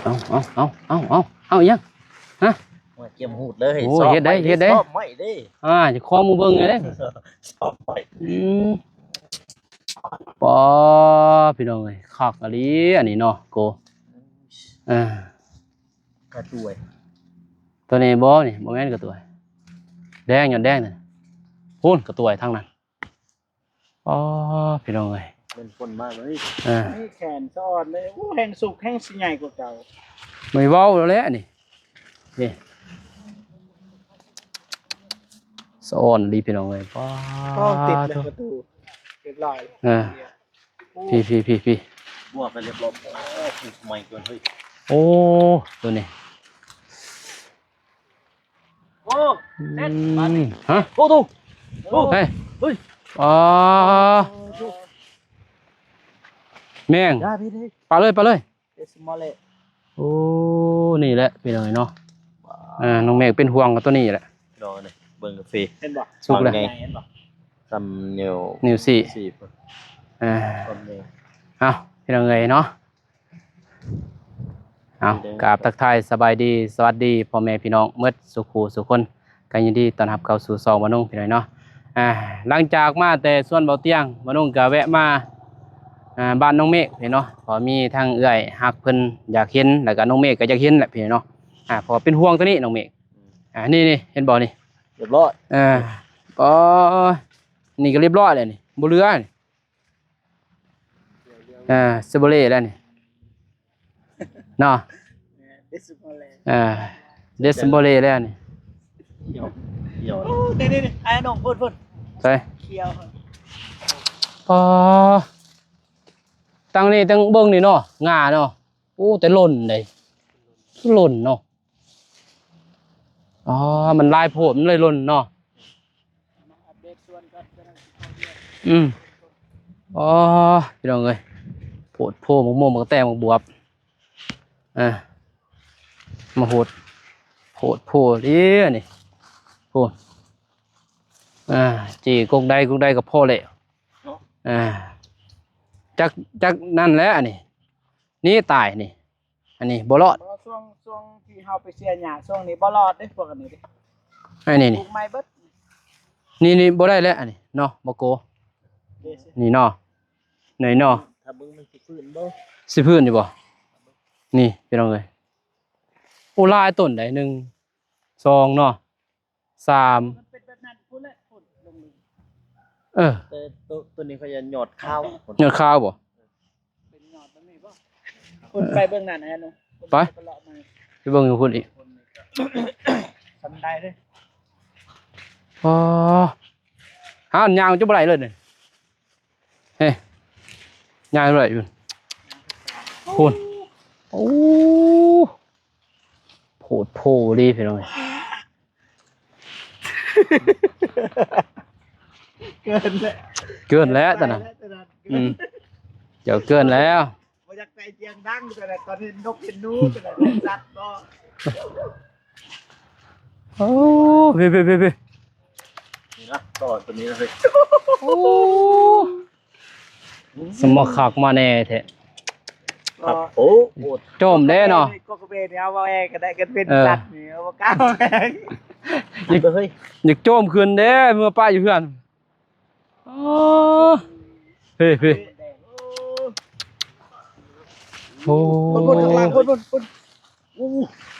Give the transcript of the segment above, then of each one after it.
ເອົາ ເອົາ ເອົາ ເອົາ ເອົາ ເອົາ ອີ່ຫຍັງ? ຮະ? ໂອ້ຍ ກຽມຫູດເລີຍ ໂອ້ຍ ຊອບ ເຮັດໄດ້ ໄມ້ ເຮັດໄດ້ ຊອບໄມ້ເດ້ ອ່າ ຈະຂໍໝູ່ເບິ່ງເລີຍເດ້ ຊອບໄມ້ ອືມ ປາ ພີ່ນ້ອງເອີຍ ຄັກອີ່ຫຼີອັນນີ້ເນາະ ໂກ ເອີ ກະຕົວຍ ໂຕນີ້ບໍ່ ນີ້ບໍ່ແມ່ນກະຕົວຍ ແດງ ຍອດແດງນັ້ນ ພຸ້ນກະຕົວຍທາງນັ້ນ ອໍ ພີ່ນ້ອງເອີຍ ເປັນຄົນມາກເລີຍ ເອີ ນີ້ແຂນສະອອນເລີຍ ໂອ້ ແຮ່ງສຸກແຮ່ງຊິໃຫຍ່ກວ່າເກົ່າ ບໍ່ເວົ້າແລ້ວນີ້ ນີ້ ສະອອນອີ່ຫຼີພີ່ນ້ອງເອີຍ ປ້າ ໂອ້ ຕິດແລ້ວປະຕູ ຮຽບຮ້ອຍ ເອີ ໂອ້ ພີ້ໆໆໆ ບົວໄປຮຽບຮ້ອຍ ໂອ້ ໃໝ່ກ່ອນເຮີ້ຍ ໂອ້ ໂຕນີ້ ໂອ້ ອືມ ເຮັດ ບາດນີ້ ຮະ ໂອ້ໂຕ ໂອ້ ເຮີ້ຍ ເຮີ້ຍ ອໍ ໂອ້ໂຕ ແມ່ງ ຢ່າພີ້ເດ້ ປະເລີຍ ປະເລີຍ ເດຊິມອເລ ໂອ້ ນີ້ແຫຼະພີ່ນ້ອງເນາະ ອ່າ ນ້ອງເມກເປັນຫ່ວງກັບໂຕນີ້ແຫຼະ ພີ່ນ້ອງເອີຍ ເບິ່ງກາເຟ ເຫັນບໍ່ ສຸກແລ້ວ ເຫັນບໍ່ ສ່ຳນິ້ວ ນິ້ວຊີ້ ອ່າ ສ່ຳນິ້ວ ເອົ້າ ພີ່ນ້ອງເອີຍເນາະ ເອົາ ກາບທັກທາຍສະບາຍດີ ສະຫວັດດີພໍ່ແມ່ພີ່ນ້ອງໝົດສູ່ຄູ່ສູ່ຄົນ ກໍຍິນດີຕ້ອນຮັບເຂົ້າສູ່ຊ່ອງບ່າວນຸ່ງພີ່ນ້ອງເນາະ ອ່າ ຫຼັງຈາກມາແຕ່ສວນບ່າວຕຽງ ບ່າວນຸ່ງກໍແວະມາ ອ່າ ບ້ານນ້ອງເມກພີ່ນ້ອງເນາະ ເພາະມີທາງເອື້ອຍຮັກເພິ່ນຢາກເຫັນ ແລ້ວກໍນ້ອງເມກກໍຢາກເຫັນແຫຼະພີ່ນ້ອງເນາະ ອ່າ ເພາະວ່າເປັນຫ່ວງໂຕນີ້ນ້ອງເມກ ອ່າ ນີ້ໆ ເຫັນບໍ່ນີ້ ຮຽບຮ້ອຍ ເອີ ອໍ ນີ້ກໍຮຽບຮ້ອຍແລ້ວນີ້ ບໍ່ເຫຼືອນີ້ ອ່າ ເຊໂບເລແລ້ວນີ້ເນາະ ເດຊິໂມເລ ອ່າ ເດຊິໂມເລແລ້ວນີ້ ໂອ້ ນີ້ໆໆ ອ້າຍນ້ອງ ພຸ້ນໆ ໃສ ຂຽວ ອໍ ຕັ້ງນີ້ຕັ້ງເບິ່ງນີ້ເນາະ ງ່າເນາະ ໂອ້ ແຕ່ຫຼົ່ນເດ້ ຫຼົ່ນເນາະ ອໍ ມັນຫຼາຍໂພດ ມັນເລີຍຫຼົ່ນເນາະ ອືມ ອໍ ພີ່ນ້ອງເອີຍ ໂພດໂພ ໝາກມ່ວງ ໝາກແຕງ ໝາກບວບ ອ່າ ມາໂຫດ ໂພດໂພເດ້ນີ້ ໂພ ອ່າ ຈີກກົກໃດກົກໃດກໍພໍແລ້ວ ເນາະ ອ່າ ຈັກ ຈັກນັ້ນແຫຼະອັນນີ້ ນີ້ຕາຍນີ້ ອັນນີ້ບໍ່ລອດ ບໍ່ ຊ່ວງ ຊ່ວງທີ່ເຮົາໄປເສຍຫຍ້າ ຊ່ວງນີ້ບໍ່ລອດເດ້ ພວກອັນນີ້ເດ້ ອັນນີ້ນີ້ ປູກໃໝ່ເບິດ ນີ້ ນີ້ບໍ່ໄດ້ແລ້ວອັນນີ້ເນາະ ບໍ່ໂກ ນີ້ເນາະ ນີ້ເນາະ ຖ້າເບິ່ງມັນຊິຟື້ນບໍ່ ຊິຟື້ນຢູ່ບໍ່ ນີ້ພີ່ນ້ອງເອີຍ ໂອ້ ຫຼາຍຕົ້ນໃດ ໜຶ່ງ ສອງເນາະ ສາມ ມັນເປັນແບບນັ້ນພຸ້ນແຫຼະ ພຸ້ນລົງນີ້ ເອີ ແຕ່ໂຕ ໂຕນີ້ເຂົາຈະຍອດຂາວ ຍອດຂາວບໍ່ ເປັນຍອດແບບນີ້ບໍ່ ພຸ້ນໄປເບິ່ງນັ້ນແນ່ນອນ ໄປ ໄປເລາະມາ ໄປເບິ່ງຢູ່ພຸ້ນອີກ ສຳໄດເດ້ ອໍ ຫາຍ່າງຈະບໍ່ໄດ້ເລີຍນີ້ ເຮີ້ຍ ຍ່າງໄດ້ຢູ່ພຸ້ນ ໂອ້ ໂພດໂພເດ້ພີ່ນ້ອງ ເກີນແລ້ວ ເກີນແລ້ວຕອນນັ້ນ ອືມ ເຈົ້າເກີນແລ້ວ ບໍ່ຢາກໃສ່ສຽງດັງ ຕອນເຫັນນົກເຫັນໜູ ສັດບໍ່ ໂອ້ ເພີ້ໆໆໆ ນີ້ນະ ຕໍ່ຕົວນີ້ນະເຮີ້ຍ ໂອ້ ສະມາຄັກມາແນ່ແທ້ ຄັກໂພດ ໂອ້ ໂຈມເດ້ເນາະ ກໍກະເບນເອົາແອກໍໄດ້ ກັນເປັນ ເອີ ສັດນີ້ ເອົາບໍ່ກ້າແອ ຢາກ ເຮີ້ຍ ຢາກໂຈມຂຶ້ນເດ້ ເມື່ອປະຢູ່ເຮືອນ ອໍ ເພີ້ໆ ໂອ້ ພຸ້ນໆ ຂ້າງຫຼັງ ພຸ້ນໆ ພຸ້ນ ໂອ້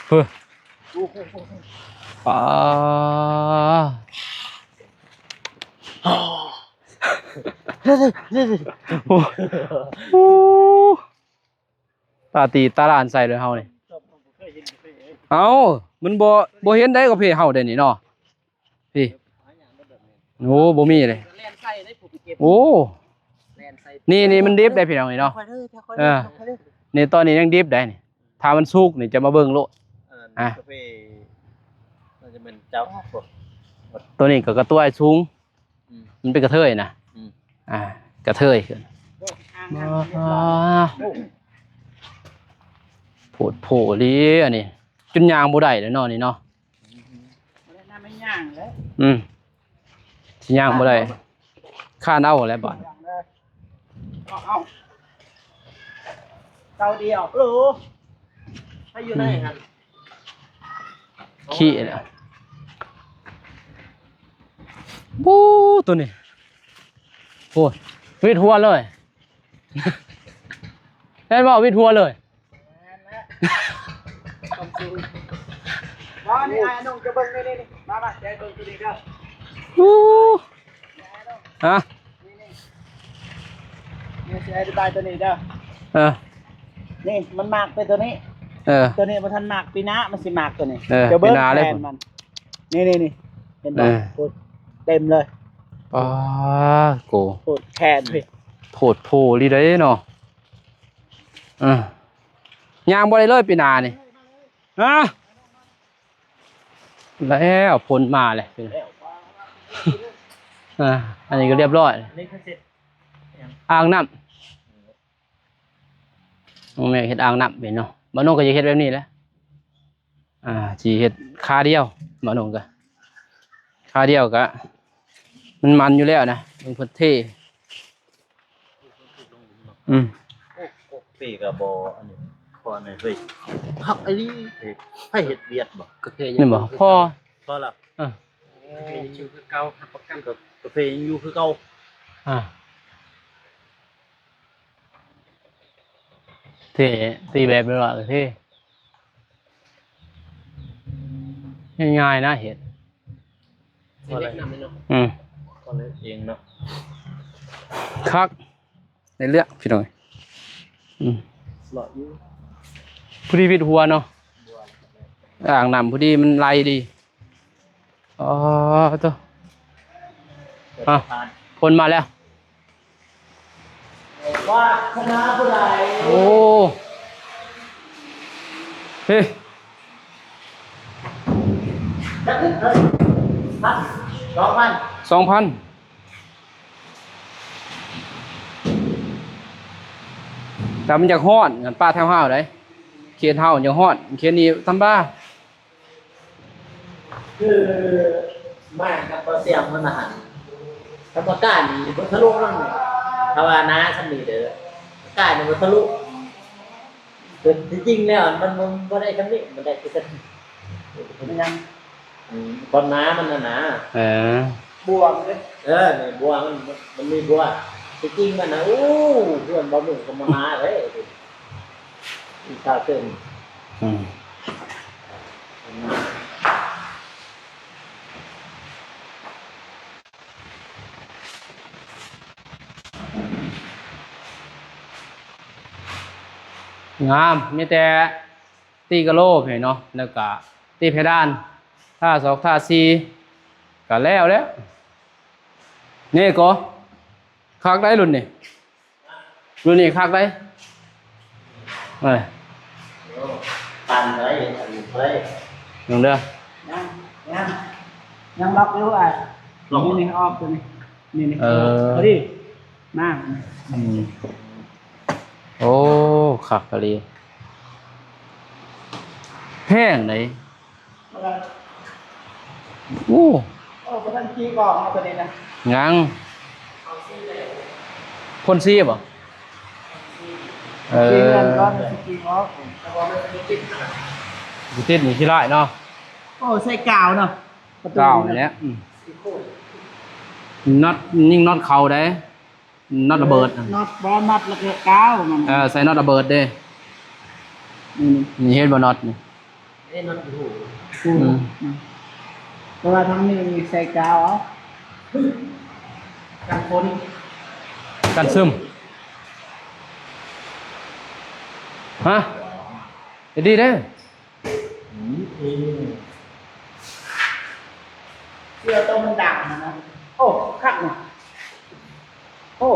ເຮີ້ຍ ໂອ້ໂຫ ປາ ໂອ້ ຕາຕີຕາຫຼານໃສ່ເລີຍເຮົານີ້ ເອົ້າ ມັນບໍ່ ບໍ່ເຫັນໄດ້ກໍເພເຮົາໄດ້ນີ້ເນາະ ພີ້ ໂອ້ ບໍ່ມີເລີຍ ແລ່ນໃສ່ໄດ້ຜູ້ໄປເກັບ ໂອ້ ແລ່ນໃສ່ ນີ້ ນີ້ມັນດິບໄດ໋ພີ່ນ້ອງນີ້ເນາະ ຄ່ອຍເດີ ຄ່ອຍເດີ ເອີ ຄ່ອຍເດີ ນີ້ຕອນນີ້ຍັງດິບໄດ໋ນີ້ ຖ້າມັນສຸກນີ້ຈະມາເບິ່ງໂລດ ເອີ ອ່າ ກາເຟ ໜ້າຈະແມ່ນເຈົ້າ ໂຕນີ້ກໍກະຕ່ວຍສູງ ອືມ ມັນເປັນກະເທີຍນະ ອືມ ອ່າ ກະເທີຍ ໂອ້ ໂພດໂພເລີຍອັນນີ້ ຈົນຍ່າງບໍ່ໄດ້ແລ້ວເນາະນີ້ເນາະ ບໍ່ໄດ້ນຳໃຫ້ຍ່າງແລ້ວ ອືມ ຊິຍ່າງບໍ່ໄດ້ ຄານເອົາແລ້ວບາດ ເອົາ ເອົາ ເຕົາດຽວ ໂອ້ໂຫ ຢູ່ໃນຫັ້ນ ອືມ ຂີ້ແລ້ວ ໂອ້ ໂຕນີ້ ໂອ້ຍ ວິດຫົວເລີຍ ແມ່ນບໍ່? ວິດຫົວເລີຍ ແມ່ນແຫຼະ ຄວາມສູງ ວ່ານີ້ ອ້າຍໜຸ່ມຈະເບິ່ງນີ້ໆ ມາໆ ຈະໃຫ້ເບິ່ງຕົວນີ້ເດີ ໂອ້ ຮະ ນີ້ໆ ນີ້ຊິອະທິບາຍຕົວນີ້ເດີ ເອີ ນີ້ມັນໝາກເປັນຕົວນີ້ ເອີ ຕົວນີ້ບໍ່ທັນໝາກ ປີໜ້າມັນຊິໝາກຕົວນີ້ ເອີ ຈະເບິ່ງ ປີໜ້າເລີຍ ແຂນມັນ ນີ້ໆໆ ເຫັນບໍ່? ເອີ ໂອ້ ເຕັມເລີຍ ປາໂກ ໂອ້ ແຂນພີ້ ໂພດໂພອີ່ຫຼີເດ້ເນາະ ເອີ ຍ່າງບໍ່ໄດ້ເລີຍປີໜ້ານີ້ ຮະ ແລ້ວ ຝົນມາແລ້ວ ອ່າ ອັນນີ້ກໍລຽບຮ້ອຍ ອັນນີ້ຄືເສັດ ອ່າງນ້ຳ ນ້ອງແມ່ເຮັດອ່າງນ້ຳເປັນເນາະ ບ່າວນົງກໍຈະເຮັດແບບນີ້ແຫຼະ ອ່າ ຊິເຮັດຄາດຽວ ບ່າວນົງກໍ ຄາດຽວກໍ ມັນມັນຢູ່ແລ້ວນະ ເບິ່ງເພິ່ນເທ ອືມ ໂອ້ ກາເຟກໍບໍ່ ອັນນີ້ ພໍແນ່ເວີຍ ຄັກອີ່ຫຼີ ເອີ ໃຜເຮັດວຽກບໍ່ ກາເຟ ນີ້ບໍ່ ພໍ ພໍລະ ເອີ ກາເຟຍັງຢູ່ຄືເກົ່າ ຮັບປະກັນ ກາເຟຍັງຢູ່ຄືເກົ່າ ອ່າ ເທ ຕີແບບເວລາເທ ງ່າຍໆນະເຮັດ ເຮັດເລັກນຳເນາະ ອືມ ເຮັດເອງເນາະ ຄັກ ໃນເລື່ອງພີ່ນ້ອງ ອືມ ເລາະຢູ່ ພໍດີວິດຫົວເນາະ ອ່າງນ້ຳພໍດີມັນໄຫຼດີ ອໍ ໂຕ ອ່ະ ຝົນມາແລ້ວ ວາດຄະນາຜູ້ໃດ ໂອ້ ເຮີ້ ຈັກເງິນເທົ່າໃດ ພັນ ສອງພັນ ສອງພັນ ແຕ່ມັນຢາກຮ້ອນ ອັນປ່າແຖວເຮົາໃດ ເຂດເຮົາຢາກຮ້ອນ ເຂດນີ້ທຳມະດາ ຄືມາກັບບໍ່ສຽງມັນນະຫັ້ນ ກຳມະການນີ້ບໍ່ທະລຸນຳ ຖ້າວ່າໜາຊ່ຳນີ້ເດີ ການນີ້ບໍ່ທະລຸ ຄືທີ່ຈິງແລ້ວມັນ ມັນບໍ່ໄດ້ຊ່ຳນີ້ ມັນໄດ້ຄືກັນ ເປັນຫຍັງ? ອືມ ຄວາມໜາມັນຫັ້ນນະ ເອີ ບົວມັນເດ້ ເອີ ແມ່ນບົວມັນ ມັນມີບົວ ທີ່ຈິງມັນນະ ໂອ້ ເພື່ອນບໍ່ມີກໍມາໜາເດ້ ອີກຕາເຕີມ ອືມ ງາມ ມີແຕ່ຕີກະໂຫຼພີ້ເນາະ ແລ້ວກະຕີເພດານ ທາສອກທາສີ ກະແລ້ວແລ້ວ ນີ້ກໍຄັກໄດ໋ລຸ້ນນີ້. ຢູ່ນີ້ຄັກເດ້ ເອີ ປານເທົ່າໃດ ອັນນີ້ເທົ່າໃດ ເບິ່ງເດີ ຍັງ ຍັງ ຍັງລັອກຢູ່ ອ່າ ລັອກ ນີ້ ນີ້ອອກຕົວນີ້ ນີ້ ນີ້ ເອີ ພໍດີ ມາ ອືມ ໂອ້ ຄັກອີ່ຫຼີ ແພງເດ້. ໂອ້ ໂອ້ ບໍ່ທັນຈີກອອກເນາະ ຕົວນີ້ນະ ຍັງ ພົ່ນສີບໍ່? ເອີ ຈີເຮືອນກ່ອນ ຊິຈີອອກ ແຕ່ວ່າມັນຊິຕິດ ຊິຕິດນີ້ຂີ້ຮ້າຍເນາະ ໂອ້ ໃສ່ກາວເນາະ ກາວນີ້ແຫຼະ ອືມ ນັອດ ຍິງນັອດເຂົ້າໄດ້. ນັອດລະເບີດ ເອີ ນັອດ ບໍ່ ນັອດລະກາວມັນ ເອີ ໃສ່ນັອດລະເບີດເດ້ ນີ້ ນີ້ເຫັນບໍ່ນັອດນີ້ ເອີ ນັອດຢູ່ ອືມ ອືມ ເພາະວ່າທາງນີ້ໃສ່ກາວເອົາ ກັນຝົນ ກັນຊຶມ ຮະ ດີເດ້. ອືມ ເສື້ອໂຕມັນດັງນະ ໂອ້ ຄັກນະ ໂອ້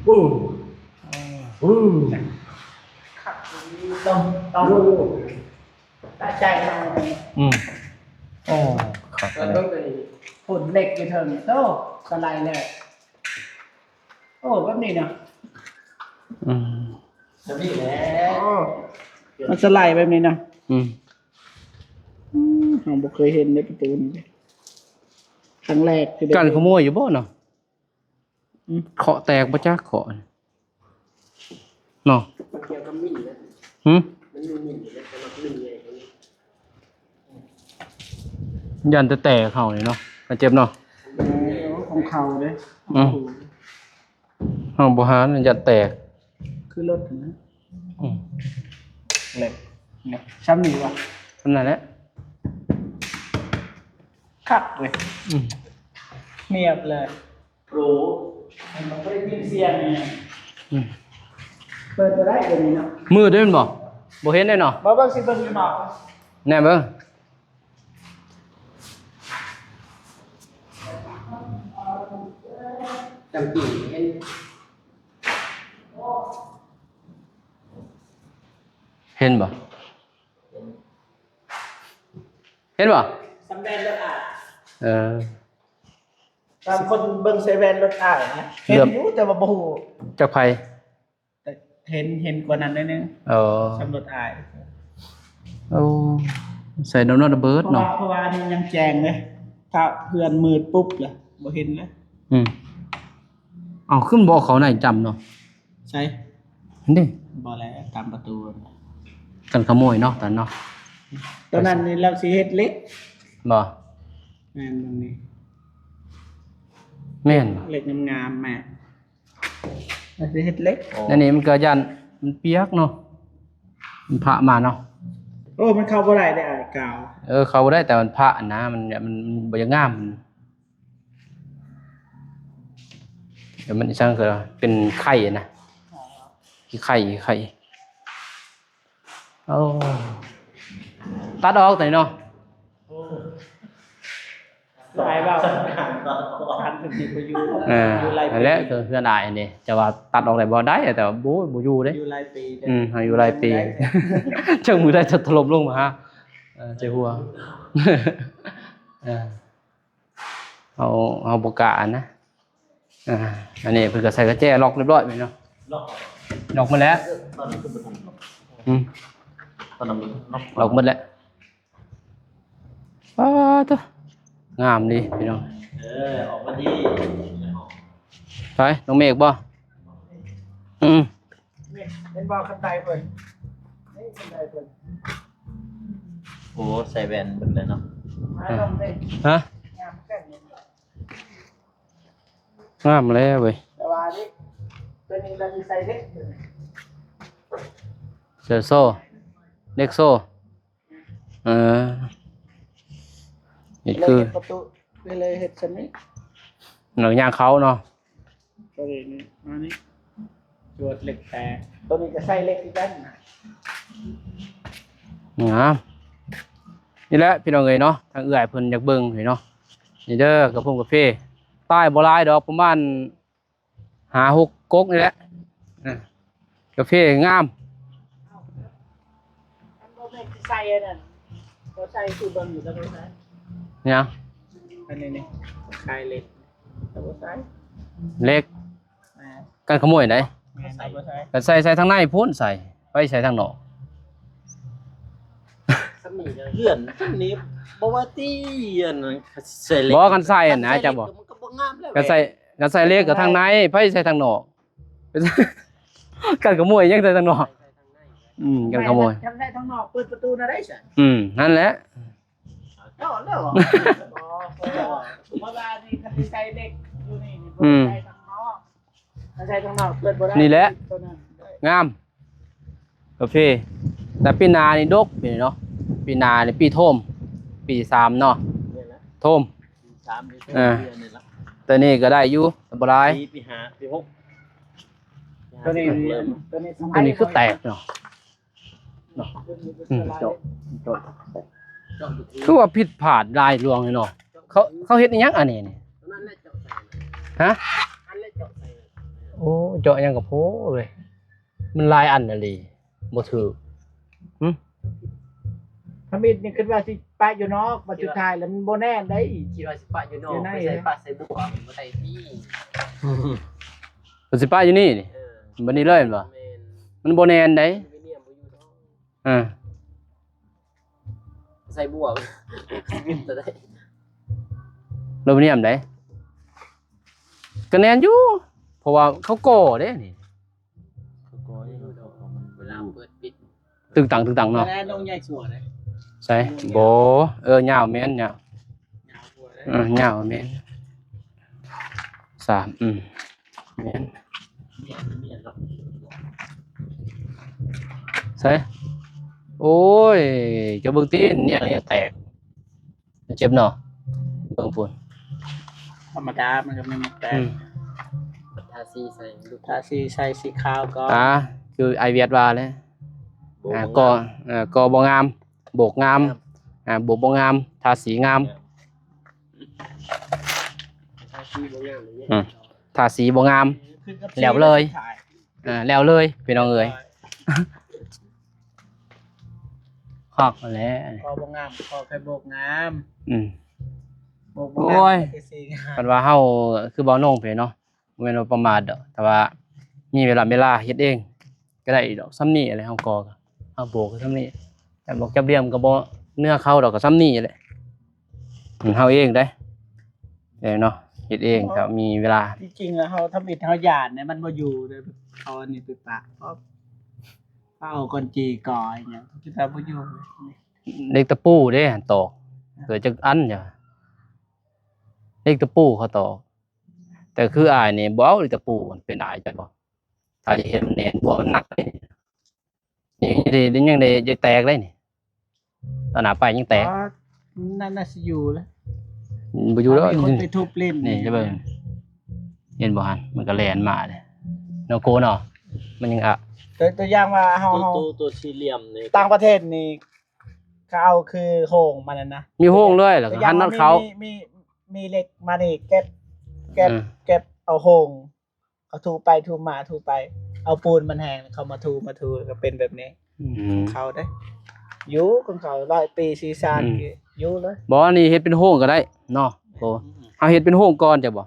ໂອ້ ໂອ້ ຄັກ ຕ້ອງ ຕ້ອງ ໂອ້ ຕາໃຈເຮົາ ອືມ ໂອ້ ຄັກ ເບິ່ງໂຕນີ້ ຝຸ່ນເຫຼັກຢູ່ເທິງ ໂຕ ສະໄລແລ້ວ ໂອ້ ແບບນີ້ນະ ອືມ ແບບນີ້ແຫຼະ ໂອ້ ມັນສະໄລແບບນີ້ນະ ອືມ ອືມ ເຮົາບໍ່ເຄີຍເຫັນເດ້ປະຕູນີ້ເດ້ ຄັ້ງແລກ ກັນຂະໂມຍຢູ່ບໍ່ເນາະ ອືມ ເຄາະແຕກບໍ່ຈັກ ເຄາະ ເນາະ ມັນກ່ຽວກັບມີດນະ ຫື? ມັນ ຢ້ານແຕ່ແຕກເຮົານີ້ເນາະ ກະເຈັບເນາະ. ເອີ ຂອງເຂົາເດ້. ອືມ ເຮົາບໍ່ຫານ ຢ້ານແຕກ. ຄືລົດຫັ້ນນະ. ອືມ ເຫຼັກ ເຫຼັກຊ່ຳນີ້ວະ? ຊ່ຳນັ້ນແຫຼະ. ຄັກເວີຍ. ອືມ ນຽບເລີຍ. ໂອ້ ມັນບໍ່ໄດ້ຍິນສຽງຫຍັງ. ອືມ ເປີດບໍ່ໄດ້ດຽວນີ້ເນາະ. ມືດເດ້ແມ່ນບໍ່? ບໍ່ເຫັນເດ້ເນາະ. ບໍ່ ເບິ່ງຊິເບິ່ງຢູ່ນອກ. ແນ່ເບິ່ງ. ຈຳປີເຫັນ ເຫັນບໍ່? ເຫັນບໍ່? ສຳແດງເລີຍອ່ະ. ເອີ ບາງຄົນເບິ່ງໃສ່ແວ່ນລົດອ້າຍນະ ເຫັນຢູ່ ແຕ່ວ່າບໍ່ຮູ້ຈັກໃຜ. ເຫັນ ເຫັນກວ່ານັ້ນໜ້ອຍໜຶ່ງ. ເອີ ສຳຫຼວດອ້າຍ. ໂອ້ ໃສ່ນ້ຳໜັກລະເບີດເນາະ. ເພາະວ່າ ເພາະວ່າອັນນີ້ຍັງແຈ້ງເດ້ ຖ້າເຮືອນມືດປຸບລະບໍ່ເຫັນລະ. ອືມ ເອົ້າ ຄືມັນບໍ່ເຂົ້າໃນຈ້ຳເນາະ. ໃສ? ຫັ້ນເດ້. ບໍ່ແລ້ວ ຕາມປະຕູ ກັນຂະໂມຍເນາະ ຕອນເນາະ. ຕອນນັ້ນນີ້ລາວຊິເຮັດເຫຼັກ. ບໍ່ ແມ່ນ ເບິ່ງນີ້ ແມ່ນ ເຫຼັກງາມໆ ແມ່ນ ລາວຊິເຮັດເຫຼັກ. ອໍ ອັນນີ້ມັນກໍຢ້ານມັນປຽກເນາະ ມັນພະມາເນາະ. ໂອ້ ມັນເຂົ້າບໍ່ໄດ້ເດ້ ອ້າຍກາວ. ເອີ ເຂົ້າບໍ່ໄດ້ ແຕ່ມັນພະນະ ມັນ ມັນ ມັນບໍ່ຢາກງາມ. ແຕ່ມັນອີ່ຫຍັງ ຄືເປັນໄຂ່ນະ ຂີ້ໄຂ່ ຂີ້ໄຂ່. ໂອ້ ຕັດອອກໄດ້ເນາະ. ໂອ້ ຫຼາຍເວົ້າ ຄັນເພິ່ນຊິບໍ່ຢູ່. ເອີ ຢູ່ຫຼາຍປີ ນັ້ນແຫຼະ ເຮືອນອ້າຍນີ້ ຈະວ່າຕັດອອກໄດ້ບໍ່? ໄດ້ ແຕ່ວ່າ ໂອ້ຍ ບໍ່ຢູ່ເດ້ ຢູ່ຫຼາຍປີເດ້. ອືມ ເຮົາຢູ່ຫຼາຍປີ ຈັກມື້ໃດຈະຖະຫຼົ່ມລົງມາຫາ ເອີ ໃສ່ຫົວ. ເອີ ເຮົາ ເຮົາບໍ່ກ້ານະ. ອ່າ ອັນນີ້ເພິ່ນກໍໃສ່ກະແຈລັອກຮຽບຮ້ອຍແມ່ນເນາະ. ລັອກ ລັອກໝົດແລ້ວ. ຕອນນັ້ນຄືບໍ່ທັນລັອກ. ອືມ ຕອນນັ້ນລັອກ ລັອກໝົດແລ້ວ. ປາດໂທ້ ງາມດີພີ່ນ້ອງ. ເອີ ອອກມາດີ. ໃສ ນ້ອງເມກບໍ່? ອືມ ເຫັນບໍ່ ຄັນໄດເພິ່ນ ນີ້ຄັນໄດເພິ່ນ. ໂອ້ ໃສ່ແວ່ນເບິດເລີຍເນາະ. ຮະ ງາມແລ້ວເວີຍ. ແຕ່ວ່ານີ້ ຕົວນີ້ລະຊິໃສ່ເຫຼັກ ເສື້ອໂສ້ ເຫຼັກໂສ້. ເອີ ນີ້ຄືເຮັດປະຕູ ເລີຍເຮັດຊັ້ນນີ້ ເນາະ ຍ່າງເຂົ້າເນາະ. ຕົວນີ້ ມານີ້ ຈວດເຫຼັກແຕກ. ຕົວນີ້ກໍໃສ່ເຫຼັກຄືກັນນະ. ງາມ. ນີ້ແຫຼະພີ່ນ້ອງເອີຍເນາະ ທາງເອື້ອຍເພິ່ນຢາກເບິ່ງເນາະ. ນີ້ເດີ ກະພົງກາເຟ ຕາຍບໍ່ຫຼາຍດອກ ປະມານຫ້າຫົກກົກນີ້ແຫຼະ. ອ່າ ກາເຟງາມ. ມັນບໍ່ແມ່ນຊິໃສ່ອັນນັ້ນ ບໍ່ໃສ່ຄືເບິ່ງຢູ່ແລ້ວບໍ່ໃສ່. ຫຍັງ? ອັນນີ້ນີ້ ຂາຍເຫຼັກ ແຕ່ບໍ່ໃສ່ເຫຼັກ. ອ່າ ກັນຂະໂມຍໃດ. ແມ່ນ ບໍ່ໃສ່. ກັນໃສ່ ໃສ່ທາງໃນພຸ້ນ ໃສ່ ໄປໃສ່ທາງນອກ. ສ່ຳນີ້ເຮືອນສ່ຳນີ້ ບໍ່ວ່າຕິອັນນັ້ນ ໃສ່ເຫຼັກ ບໍ່ ຄັນໃສ່ຫັ້ນນະ ຈັກບໍ່ ມັນກໍບໍ່ງາມແລ້ວ. ຄັນໃສ່ ຄັນໃສ່ເຫຼັກກໍທາງໃນ ໃຜໃສ່ທາງນອກ. ກັນຂະໂມຍຍັງໃສ່ທາງນອກ. ອືມ ກັນຂະໂມຍ ຄັນໃສ່ທາງນອກ ເປີດປະຕູນະໄດ້ຊັ້ນ. ອືມ ຫັ້ນແຫຼະ. ເຈາະແລ້ວ ບໍ່ ເພາະວ່ານີ້ຄັນຊິໃສ່ເຫຼັກຢູ່ນີ້ນີ້ ອືມ ບໍ່ໃສ່ທາງນອກ ຄັນໃສ່ທາງນອກເປີດບໍ່ໄດ້. ນີ້ແຫຼະ ຕົວນັ້ນ ງາມ ກາເຟ. ແຕ່ປີໜ້ານີ້ດົກ ປີນີ້ເນາະ ປີໜ້ານີ້ປີໂທມ ປີສາມເນາະ ໂທມ ປີສາມນີ້ ເອີ ເດືອນນີ້ລະ. ແຕ່ນີ້ກໍໄດ້ຢູ່ ແຕ່ບໍ່ຫຼາຍ ປີ ປີຫ້າ ປີຫົກ. ຕົວນີ້ ຕົວນີ້ ຕົວນີ້ຄືແຕກເນາະ. ເນາະ ອືມ ເຈາະ ເຈາະ ຄືວ່າຜິດພາດຫຼາຍຫຼວງເນາະ. ເຂົາ ເຂົາເຮັດອີ່ຫຍັງອັນນີ້ນີ້? ຮະ? ໂອ້ ເຈາະຫຍັງກະໂພເວີຍ ມັນຫຼາຍອັນອີ່ຫຼີ ບໍ່ຖືກ. ຫຶ? ທຳອິດນີ້ຄິດວ່າຊິປະຢູ່ນອກ ບັດສຸດທ້າຍແລ້ວມັນບໍ່ແໜ້ນໄດ໋. ຄິດວ່າຊິປະຢູ່ນອກ ຢູ່ໃນ ໄປໃສ່ ປະໃສ່ບົວ ມັນບໍ່ໄດ້ຕິ. ເພິ່ນຊິປະຢູ່ນີ້ນີ້ ເອີ ບັດນີ້ເລີຍແມ່ນບໍ່? ແມ່ນ ມັນບໍ່ແໜ້ນໄດ໋. ອາລູມິນຽມບໍ່ຢູ່ດອກ. ອ່າ ໃສ່ບົວ ຊິເປັນຕົວໃດ? ອາລູມິນຽມໃດ໋ ກະແໜ້ນຢູ່ ເພາະວ່າເຂົາກໍ່ເດ້ນີ້ ເຂົາກໍ່ຢູ່ດອກ ເວລາເປີດປິດ ຕຶງຕັງ ຕຶງຕັງເນາະ. ແລ້ວນ້ອງໃຫຍ່ກວ່າເດ້ ໃສ? ບໍ່ ເອີ ຍາວ ແມ່ນຍາວ. ເອີ ຍາວແມ່ນ ສາມ ອືມ ແມ່ນ ໃສ ໂອ້ຍ ເຈົ້າເບິ່ງຕີນ ເນຍແຕກ ເຈັບເນາະ ເບິ່ງພຸ້ນ ທຳມະດາມັນກໍແມ່ນແຕກ ອືມ ທາສີໃສ່ ທາສີໃສ່ສີຂາວກໍ ອ່າ ຄືອ້າຍວຽດວ່າແຫຼະ ບໍ່ ອ່າ ງາມ ກໍ ເອີ ກໍບໍ່ງາມ ໂບກງາມ ອ່າ ໂບກບໍ່ງາມ ທາສີງາມ ອືມ ທາສີບໍ່ງາມ ແລ້ວເລີຍ ອ່າ ແລ້ວເລີຍ ພີ່ນ້ອງເອີຍ ຄອກແຫຼະ ກໍບໍ່ງາມ ກໍແຄ່ໂບກງາມ ອືມ ໂບກບໍ່ງາມ ໂອ້ຍ ທາສີງາມ ຄັນວ່າເຮົາຄືເວົ້ານ້ອງເພເນາະ ບໍ່ແມ່ນວ່າປະໝາດດອກ ແຕ່ວ່າມີເວລາ ເວລາເຮັດເອງກໍໄດ້ດອກ ສ່ຳນີ້ແຫຼະ ເຮົາກໍ ເຮົາໂບກກໍສ່ຳນີ້ ຈັບດອກຈັບຫຼ່ຽມກໍບໍ່ເໜືອເຂົາດອກ ກໍສ່ຳນີ້ແຫຼະ ເຮົາເອງເດ້ ເດ້ເນາະ ເຮັດເອງ ຖ້າມີເວລາ ທີ່ຈິງແລ້ວເຮົາທຳອິດເຮົາຢ້ານເດ້ ມັນບໍ່ຢູ່ເດ້ ເອົາອັນນີ້ໄປປະ ເອົາກ້ອນຈີ່ກໍອີຫຍັງ ຄິດວ່າບໍ່ຢູ່ ເຫຼັກຕະປູເດ້ ຕອກ ເກີດຈັກອັນ ເຫຼັກຕະປູເຂົາຕອກ ແຕ່ຄືອ້າຍນີ້ບໍ່ເອົາເຫຼັກຕະປູ ເປັນອ້າຍຈັກບໍ່ ຖ້າຈະເຮັດແໜ້ນ ບໍ່ ມັນໜັກເດ້ ນີ້ ນີ້ ນີ້ຍັງໄດ້ ໄດ້ແຕກເດ້ນີ້ ຕອນໜ້າໄປຍັງແຕກ ອໍ ນັ້ນໜ້າຊິຢູ່ແຫຼະ ບໍ່ຢູ່ແລ້ວ ມີຄົນໄປທຸບຫຼິ້ນ ນີ້ ນີ້ ຈະເບິ່ງ ເຫັນບໍ່ຫັ້ນ ມັນກໍແລ່ນມາເດ້ເນາະ ໂກເນາະ ມັນຍັງອະ ຕົວ ຕົວຢ່າງວ່າເຮົາ ຕົວ ເຮົາ ຕົວ ຕົວສີ່ຫຼ່ຽມນີ້ ຕ່າງປະເທດນີ້ ເຂົາເອົາຄືໂຮງມັນນັ້ນນະ ມີໂຮງເລີຍ ແລ້ວກໍຫັນນັອດເຂົາ ມີ ມີ ມີເຫຼັກມານີ້ ເກັບ ເກັບ ເອີ ເກັບເອົາໂຮງ ເຂົາຖູໄປຖູມາຖູໄປ ເອົາປູນມັນແຫ້ງ ເຂົາມາຖູ ມາຖູ ກໍເປັນແບບນີ້ ອືມ ເຂົາເດ້ ຢູ່ຂອງເຂົາຮ້ອຍປີຊີຊານ ອືມ ຢູ່ເລີຍ ບໍ່ ອັນນີ້ເຮັດເປັນໂຮງກໍໄດ້ເນາະ ໂອ້ ເຮົາເຮັດເປັນໂຮງກ່ອນ ເຈົ້າບໍ່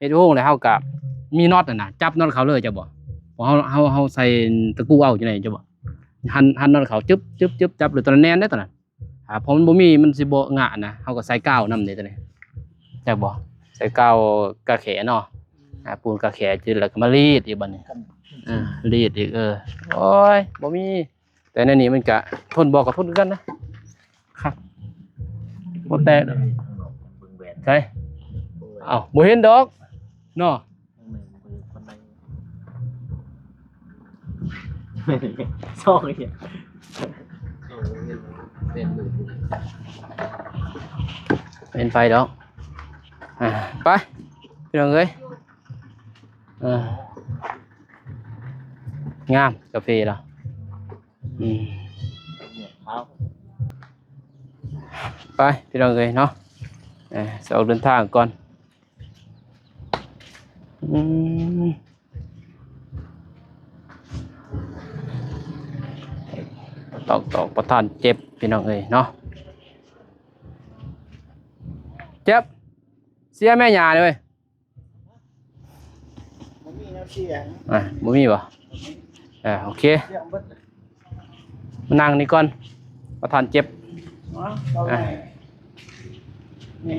ເຮັດໂຮງແລ້ວເຮົາກໍມີນັອດຫັ້ນນະ ຈັບນັອດເຂົາເລີຍ ເຈົ້າບໍ່ ເຮົາ ເຮົາ ເຮົາໃສ່ຕະກຸເອົາຈັ່ງໃດ ເຈົ້າບໍ່ ຫັນ ຫັນນັອດເຂົາ ຈຶບ ຈຶບ ຈຶບ ແລ້ວຕົວນັ້ນແໜ້ນເດ້ຕົວນັ້ນ ອ່າ ເພາະມັນບໍ່ມີ ມັນຊິບໍ່ງະນະ ເຮົາກໍໃສ່ກາວນຳເດ້ຕົວນີ້ ຈັກບໍ່ ໃສ່ກາວກາແຂເນາະ ອ່າ ປູນກາແຂ ແລ້ວກໍມາລີດອີກບັດນີ້ ອ່າ ລີດອີກ ເອີ ໂອ້ຍ ບໍ່ມີ ແຕ່ໃນນີ້ມັນກະທົນບໍ່ກໍທົນຄືກັນນະ ຄັກ ບໍ່ແຕກດອກ ໃສ ເອົ້າ ບໍ່ເຫັນດອກເນາະ ຊອກອີກ ເຫັນໄຟດອກ ອ່າ ໄປ ພີ່ນ້ອງເອີຍ ອ່າ ງາມກາເຟລາວ ອືມ ໄປ ພີ່ນ້ອງເອີຍເນາະ ເອີ ຊິອອກເດີນທາງກ່ອນ ອືມ ຕອກ ຕອກປະທານເຈັບ ພີ່ນ້ອງເອີຍເນາະ ເຈັບ ເສຍແມ່ຍ່າເດ້ເວີຍ. ບໍ່ມີແນວເສຍ ອ່າ ບໍ່ມີບໍ່? ອ່າ ໂອເຄ ເສຍໝົດ ມານັ່ງນີ້ກ່ອນ ປະທານເຈັບ ເອົາ ເອົາໄວ້ ອ່າ ນີ້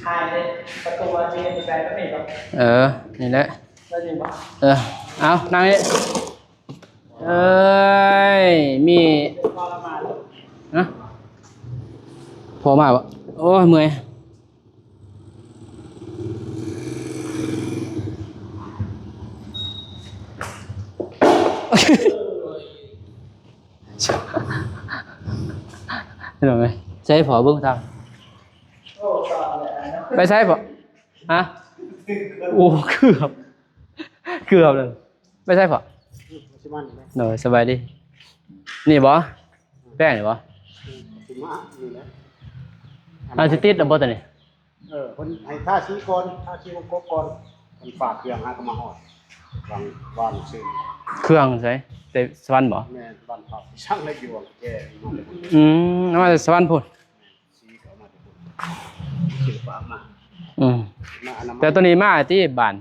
ຄາຍເດ້ ປະຕູອັນນີ້ເຮັດແບບນີ້ບໍ່? ເອີ ນີ້ແຫຼະ ແບບນີ້ບໍ່? ເອີ ເອົາ ນັ່ງນີ້ ເອີຍ ມີ ພໍ່ມາບໍ່? ຮະ? ພໍ່ມາບໍ່? ໂອ້ຍ ເມື່ອຍ. ໃສ່ພໍ່ເບິ່ງທາງ ໄປໃສ່ພໍ່? ຮະ? ໂອ້ ເກືອບ ເກືອບເລີຍ. ໄປໃສພໍ່? ໂດຍ ສະບາຍດີ. ນີ້ບໍ່? ແປ້ງນີ້ບໍ່? ຊິມານີ້ແຫຼະ ອັນຊິຕິດແລ້ວບໍ່ຕົວນີ້? ເອີ ເພິ່ນໃຫ້ທາສີກ່ອນ ທາສີວົງກົບກ່ອນ ເພິ່ນຝາກເຄື່ອງຫາກໍມາຮອດ ວາງ ວາງຊື່ ເຄື່ອງໃສ? ແຕ່ສະຫວັນບໍ່? ແມ່ນ ບ້ານພັກ ຊ່າງລະຍວງແກ່ມາແຕ່ພຸ້ນ ອືມ ເອົາມາແຕ່ສະຫວັນພຸ້ນ. ສີກໍເອົາມາແຕ່ພຸ້ນ ຊື້ຝາກມາ ອືມ ມາອະນາໄມ ແຕ່ຕົວນີ້ມາຕິບ້ານ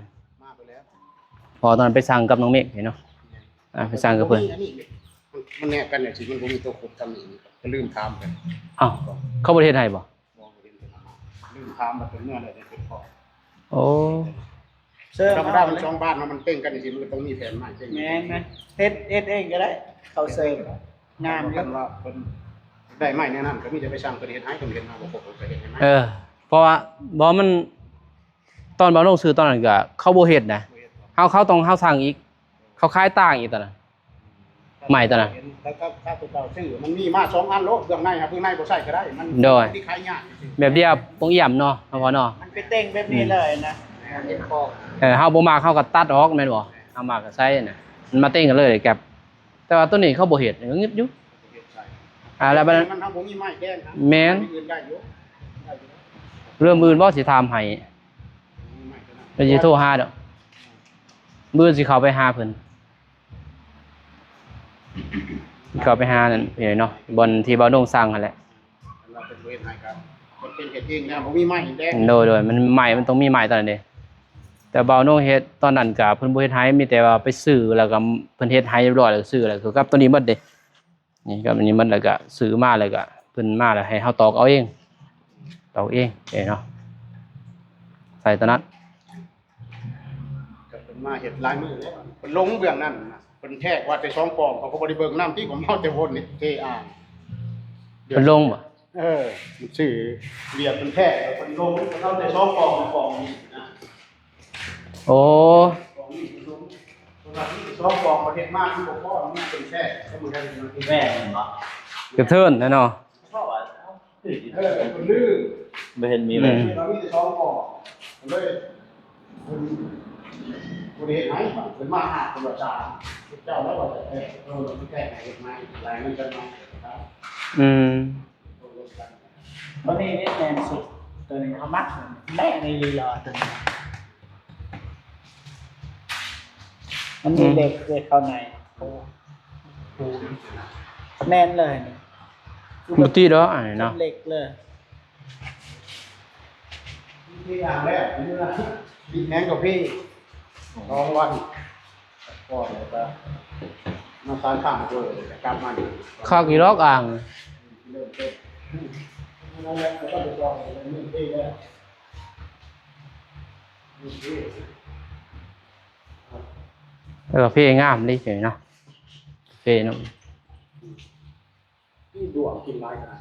ມາໄປແລ້ວ ເພາະຕອນນັ້ນໄປສັ່ງກັບນ້ອງເມກເນາະ ອ່າ ໄປສັ່ງກັບເພິ່ນ ອັນນີ້ ມັນແນບກັນຈັ່ງຊີ້ ມັນບໍ່ມີຕົວຄົບທາງນີ້ ກໍລືມຖາມເພິ່ນ ອ້າວ ເຂົາບໍ່ໄດ້ເຮັດໃຫ້ບໍ່? ບໍ່ ບໍ່ເຫັນເພິ່ນເອົາມາ ລືມຖາມວ່າເປັນເມືອໃດເປັນພໍ່ ໂອ້ ເຊີນ ທຳມະດາມັນສອງບ້ານເນາະ ມັນເຕັງກັນຈັ່ງຊີ້ ມັນກໍຕ້ອງມີແຜ່ນໄມ້ເຕັງ ແມ່ນ ແມ່ນ ເຮັດ ເຮັດເອງກໍໄດ້ ເຂົ້າເສີມ ເຮັດເອງກໍໄດ້ ງາມຢູ່ ຄັນວ່າເພິ່ນ ໄດ້ໄມ້ແນວນັ້ນ ກໍມີແຕ່ໄປສັ່ງເພິ່ນເຮັດໃຫ້ ເພິ່ນເຮັດມາບໍ່ຄົບ ເພິ່ນກໍເຮັດໃຫ້ໃໝ່. ເອີ ເພາະວ່າ ບໍ່ ມັນ ຕອນເຮົາລົງຊື່ຕອນນັ້ນກໍເຂົາບໍ່ເຮັດນະ. ເຮົາ ເຂົາຕ້ອງ ເຮົາສັ່ງອີກ ເຂົາຂາຍຕ່າງອີກຕອນນັ້ນ ໄມ້ຕອນນັ້ນ. ແລ້ວກໍ ຖ້າຕົວເກົ່າຊື້ ມັນມີມາສອງອັນໂລດ ເບື້ອງໃນຫາ ເບື້ອງໃນບໍ່ໃຊ້ກໍໄດ້ ມັນ ໂດຍ ທີ່ຂາຍຍາກ. ແບບດຽວປົງອຽມເນາະ ເຮົາເວົ້າເນາະ ມັນໄປເຕັງແບບນີ້ເລີຍນະ. ເອີ ເຮົາບໍ່ມັກເຮົາກໍຕັດອອກແມ່ນບໍ່? ເຮົາມັກກໍໃສ່ນະ ມັນມາເຕັງກັນເລີຍແກັບ. ແຕ່ວ່າຕົວນີ້ເຂົາບໍ່ເຮັດ ກໍງຶດຢູ່. ອ່າ ແລ້ວບັດນັ້ນ ມັນ ເຮົາບໍ່ມີໄມ້ແທນນະ. ແມ່ນ ໄມ້ອື່ນໄດ້ຢູ່ ໄດ້ຢູ່. ເລື່ອງອື່ນບໍ່ ຊິຖາມໃຫ້ ໄປຊິໂທຫາດອກ. ມື້ອື່ນຊິເຂົ້າໄປຫາເພິ່ນ ເຂົ້າໄປຫານັ້ນເນາະ ບ່ອນທີ່ບ່າວດົງສັ່ງຫັ້ນແຫຼະ. ຄັນວ່າເພິ່ນບໍ່ເຮັດໃຫ້ກໍ ເພິ່ນເຮັດເອງແລ້ວ ບໍ່ມີໄມ້ແດງ. ໂດຍໆ ມັນ ໄມ້ມັນຕ້ອງມີໄມ້ຕອນນັ້ນເດ້. ແຕ່ບ່າວດົງເຮັດຕອນນັ້ນກໍເພິ່ນບໍ່ເຮັດໃຫ້ ມີແຕ່ວ່າໄປຊື້ ແລ້ວກໍເພິ່ນເຮັດໃຫ້ຮຽບຮ້ອຍ ແລ້ວກໍຊື້ ແລ້ວກໍກັບຕົວນີ້ໝົດເດ້. ນີ້ກໍອັນນີ້ມັນ ແລ້ວກໍຊື້ມາ ແລ້ວກໍເພິ່ນມາ ແລ້ວໃຫ້ເຮົາຕອກເອົາເອງ ຕອກເອງເດ້ເນາະ ໃສ່ຕອນນັ້ນ. ກໍເພິ່ນມາເຮັດຫຼາຍມື້ແລ້ວ ເພິ່ນລົງເບື້ອງນັ້ນນະ ເພິ່ນແທກວ່າແຕ່ສອງປອງ ເຂົາກໍບໍ່ໄດ້ເບິ່ງນຳຕິ ກໍເອົາແຕ່ວົນນີ້ເທອ່າງ. ເພິ່ນລົງບໍ່? ເອີ ມັນຊື່ວຽກເພິ່ນແທກ ເພິ່ນລົງ ເພິ່ນເອົາແຕ່ສອງປອງ ປອງນີ້ນະ. ໂອ້ ສອງປອງປະເທດມາຄືບໍ່ພໍ ມີເປັນແຊກ ແມ່ນບໍ່? ກະເທີນແຫຼະເນາະ ເອີ ເພິ່ນລືມ ບໍ່ເຫັນມີແມ່ນ ມີແຕ່ສອງປອງ ເລີຍ ເພິ່ນບໍ່ໄດ້ເຮັດໃຫ້ ເພິ່ນມາຫາຄົນລະຈານ ເຈົ້າແລ້ວວ່າຈະແກ້ ເອີ ແກ້ໃຫ້ເຮັດໃໝ່ ລາຍເງິນກັນໃໝ່. ອືມ. ຕົວນີ້ນີ້ແມ່ນສຸດ ຕົວນີ້ເຮົາມັກ ແມ່ນອີ່ຫຼີຫຼໍ ຕົວນີ້ ມັນມີເຫຼັກ ເຫຼັກເຂົ້າໃນ ໂອ້ ແມ່ນເລີຍນີ້ ບໍ່ຕິດດອກອັນນີ້ເນາະ ເຫຼັກເລີຍ. ທີ່ອ່າງແລ້ວ ນີ້ນະ ແຮງກວ່າພີ້ ສອງວັນ ກ່ອນແລ້ວກໍມາສານຂ້າງເດີ ກັບມານີ້ ຄັກຢູ່ດອກອ່າງ ເອີ ເພງາມເດ້ເນາະ ເພເນາະ. ນີ້ດວງກິນຫຼາຍຂະໜາດ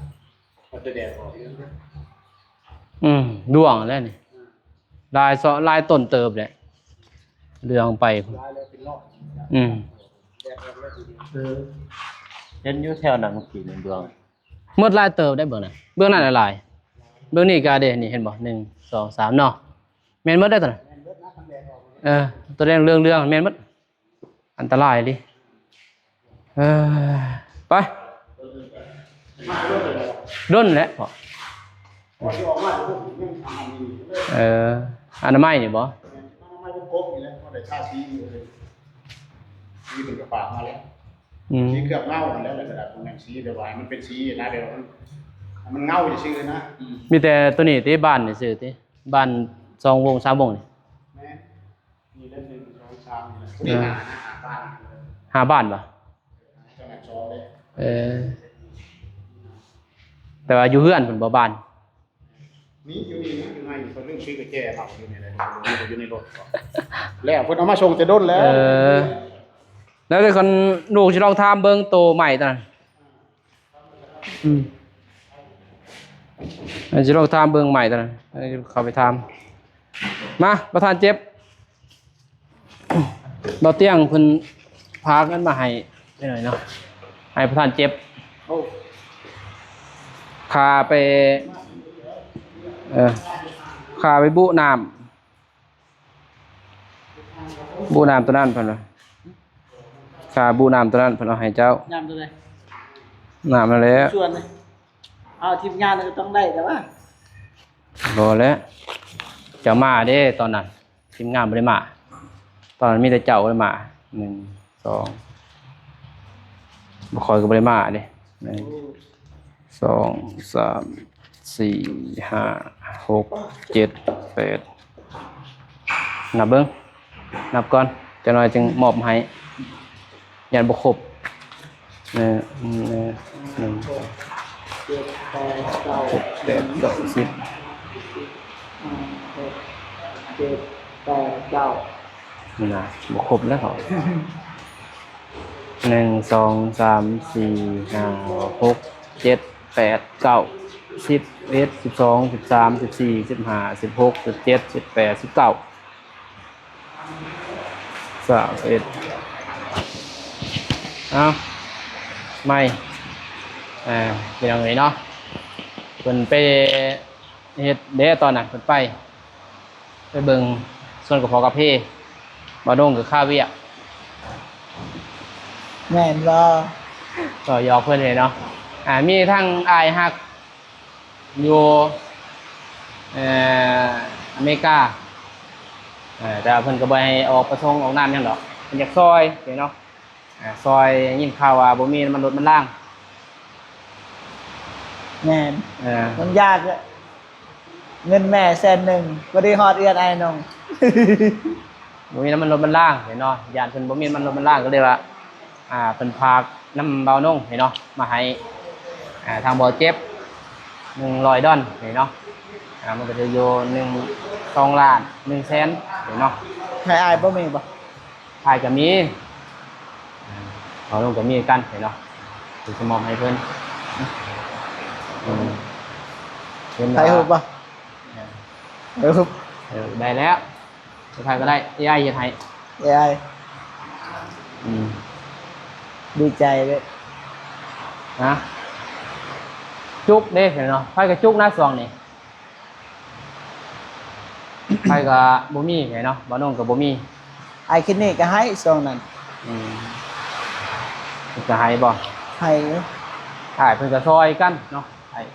ມັນຈະແດດອອກເນາະ. ອືມ ດວງແລ້ວນີ້ ອືມ ຫຼາຍເຊາະ ຫຼາຍຕົ້ນເຕີບແຫຼະ ເຫຼືອອອກໄປ ຫຼາຍແລ້ວເປັນລອກ ອືມ ແດດອອກແລ້ວຊິດີ. ເອີ ເຫັນຢູ່ແຖວນັ້ນເມື່ອກີ້ນີ້ດວງ ໝົດຫຼາຍເຕີບໄດ໋ເບື້ອງນັ້ນ ເບື້ອງນັ້ນຫຼາຍ ເບື້ອງນີ້ກໍເດ້ ນີ້ເຫັນບໍ່ ໜຶ່ງ ສອງ ສາມເນາະ ແມ່ນໝົດໄດ໋ຕົວນັ້ນ ແມ່ນເບິດນະ ຄັນແດດອອກ ເອີ ຕົວແດງເຫຼືອງໆ ແມ່ນໝົດ. ອັນຕະລາຍອີ່ຫຼີ ເອີ ໄປ ດົນແຫຼະພໍ່ ເອີ ອະນາໄມນີ້ບໍ່ ອືມ ສີເກືອບເງົາຫັ້ນແຫຼະ ແລ້ວກໍດັດແມ່ນສີແບບວ່າໃຫ້ມັນເປັນສີນະ ແບບວ່າມັນ ໃຫ້ມັນເງົາຊື່ໆນະ ອືມ ມີແຕ່ໂຕນີ້ຕິ ບານນີ້ຊື່ຕິ ບານສອງວົງສາມວົງນີ້ ແມ່ນ. ນີ້ເດ້ ໜຶ່ງ ສອງ ສາມ ນີ້ແຫຼະ ນີ້ ອືມ ຫ້າ ຫ້າ ຫ້າບ້ານ ຫ້າບ້ານບໍ່? ເອີ ແຕ່ວ່າຢູ່ເຮືອນເພິ່ນບໍ່ບ້ານ ມີຢູ່ນີ້ນະ ຢູ່ໃນ ເພິ່ນລືມຊື້ກະແຈເອົາຢູ່ນີ້ແຫຼະ ຢູ່ໃນລົດ ແລ້ວເພິ່ນເອົາມາສົ່ງແຕ່ດົນແລ້ວ ເອີ ແລ້ວຄັນລູກຊິລອງຖາມເບິ່ງໂຕໃໝ່ຕົວນັ້ນ. ອືມ ຊິລອງຖາມເບິ່ງໃໝ່ຕອນນັ້ນ ເຂົ້າໄປຖາມ. ມາ ປະທານເຈັບ ບ່າວຕຽງເພິ່ນພາເງິນມາໃຫ້ໄປໜ້ອຍເນາະ ໃຫ້ປະທານເຈັບ ໂອ້ ຄ່າໄປ ເອີ ຄ່າໄປບຸນ້ຳ ບຸນ້ຳຕົວນັ້ນເພິ່ນວ່າ ຄ່າບຸນ້ຳຕົວນັ້ນເພິ່ນເອົາໃຫ້ເຈົ້າ ນ້ຳຕົວໃດ? ນ້ຳນັ້ນແຫຼະ ສ່ວນນີ້ ເອົາທີມງານກໍຕ້ອງໄດ້ແຕ່ວ່າ ບໍ່ແຫຼະ ເຈົ້າມາເດ້ຕອນນັ້ນ ທີມງານບໍ່ໄດ້ມາ ຕອນນັ້ນມີແຕ່ເຈົ້າບໍ່ໄດ້ມາ ໜຶ່ງ ສອງ ບໍ່ ຂ້ອຍກໍບໍ່ໄດ້ມາເດ້ ໜຶ່ງ ສອງ ສາມ ສີ່ ຫ້າ ຫົກ ເຈັດ ແປດ ນັບເບິ່ງ ນັບກ່ອນ ຈັກໜ້ອຍຈຶ່ງມອບໃຫ້ ຢ້ານບໍ່ຄົບ ເອີ ເອີ ໜຶ່ງ ເຈັດ ແປດ ເກົ້າ ຫົກ ແປດ ເກົ້າ ສິບ ຫ້າ ຫົກ ເຈັດ ແປດ ເກົ້າ ນີ້ນະ ບໍ່ຄົບແລ້ວເຂົາ ໜຶ່ງ ສອງ ສາມ ສີ່ ຫ້າ ຫົກ ເຈັດ ແປດ ເກົ້າ ສິບ ສິບເອັດ ສິບສອງ ສິບສາມ ສິບສີ່ ສິບຫ້າ ສິບຫົກ ສິບເຈັດ ສິບແປດ ສິບເກົ້າ ຊາວ ຊາວເອັດ ເອົ້າ ໃໝ່ ເອີ ພີ່ນ້ອງເອີຍເນາະ ເພິ່ນໄປເຮັດເດ້ຕອນນັ້ນ ເພິ່ນໄປ ໄປເບິ່ງສວນກາເຟ ກາເຟ ບ່າວນົງກໍຄາວຽກ ແມ່ນບໍ່? ກໍຫຍອກເພິ່ນເດ້ເນາະ ອ່າ ມີທັງອ້າຍຮັກຢູ່ ເອີ ອາເມລິກາ ເອີ ແຕ່ວ່າເພິ່ນກໍບໍ່ໃຫ້ອອກປະສົງອອກນາມຫຍັງດອກ ເພິ່ນຢາກຊ່ອຍເດ້ເນາະ ອ່າ ຊ່ອຍ ໄດ້ຍິນຂ່າວວ່າບໍ່ມີນ້ຳມັນລົດມັນລາງ ແມ່ນ ເອີ ມັນຢາກ ເງິນແມ່ແສນໜຶ່ງ ບໍ່ໄດ້ຮອດເຮືອນອ້າຍນົງ ບໍ່ມີນ້ຳມັນລົດມັນລາງເນາະ ຢ້ານເພິ່ນບໍ່ມີນ້ຳມັນລົດມັນລາງ ກໍເລີຍວ່າ ອ່າ ເພິ່ນຝາກນຳບ່າວນົງເນາະ ມາໃຫ້ ອ່າ ທາງບ່າວເຈັບ ໜຶ່ງຮ້ອຍດອນເນາະ ອ່າ ມັນກໍຖືຢູ່ ໜຶ່ງ ສອງລ້ານ ໜຶ່ງແສນເນາະ ໃຫ້ອ້າຍບໍ່ມີບໍ່? ອ້າຍກໍມີ ເອີ ເຮົາລົງກໍມີກັນເນາະ ທີ່ຈະມອບໃຫ້ເພິ່ນ ອືມ ເຫັນວ່າ ຖ່າຍຮູບບໍ່? ເອີ ເອີ ເອີ ໄດ້ແລ້ວ ໃຜກໍໄດ້ ເອໄອເຮັດໃຫ້ ເອໄອ ອືມ ດີໃຈເດ້ ຮະ ຈຸກເດ້ເນາະ ໃຜກໍຈຸກນະຊ່ວງນີ້ ໃຜກໍບໍ່ມີເນາະ ບ່າວນົງກໍບໍ່ມີ ອ້າຍຄິດນີ້ກໍໃຫ້ຊ່ວງນັ້ນ ອືມ ເພິ່ນກໍໃຫ້ບໍ່? ໃຫ້ຢູ່ ອ້າຍເພິ່ນກໍຊ່ອຍກັນເນາະ ອ້າຍ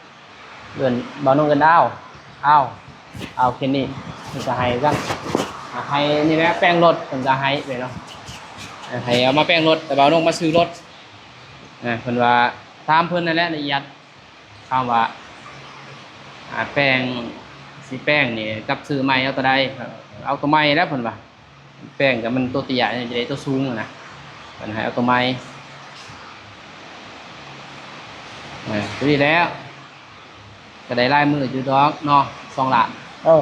ເອີ້ນ ບ່າວນົງເອີ້ນອ້າວ ອ້າວ ອ້າວເຄນນີ້ ເພິ່ນກໍໃຫ້ກັນ ໃຫ້ນີ້ແຫຼະ ແປງລົດ ເພິ່ນກໍໃຫ້ເນາະ ໃຫ້ເອົາມາແປງລົດ ແຕ່ບ່າວນົງມາຊື້ລົດ ເພິ່ນວ່າ ຖາມເພິ່ນນັ້ນແຫຼະລະອຽດ ຖາມວ່າ ອ່າ ແປງ ຊິແປງນີ້ກັບຊື້ໃໝ່ເອົາໂຕໃດ? ເອົາໂຕໃໝ່ແຫຼະເພິ່ນວ່າ ແປງກໍມັນໂຕເຕ້ຍ ຈະໄດ້ໂຕສູງນະ ເພິ່ນໃຫ້ເອົາໂຕໃໝ່ ເອີ ພໍດີແລ້ວ ກໍໄດ້ຫຼາຍມື້ຢູ່ດອກເນາະ ສອງລ້ານ ເອີ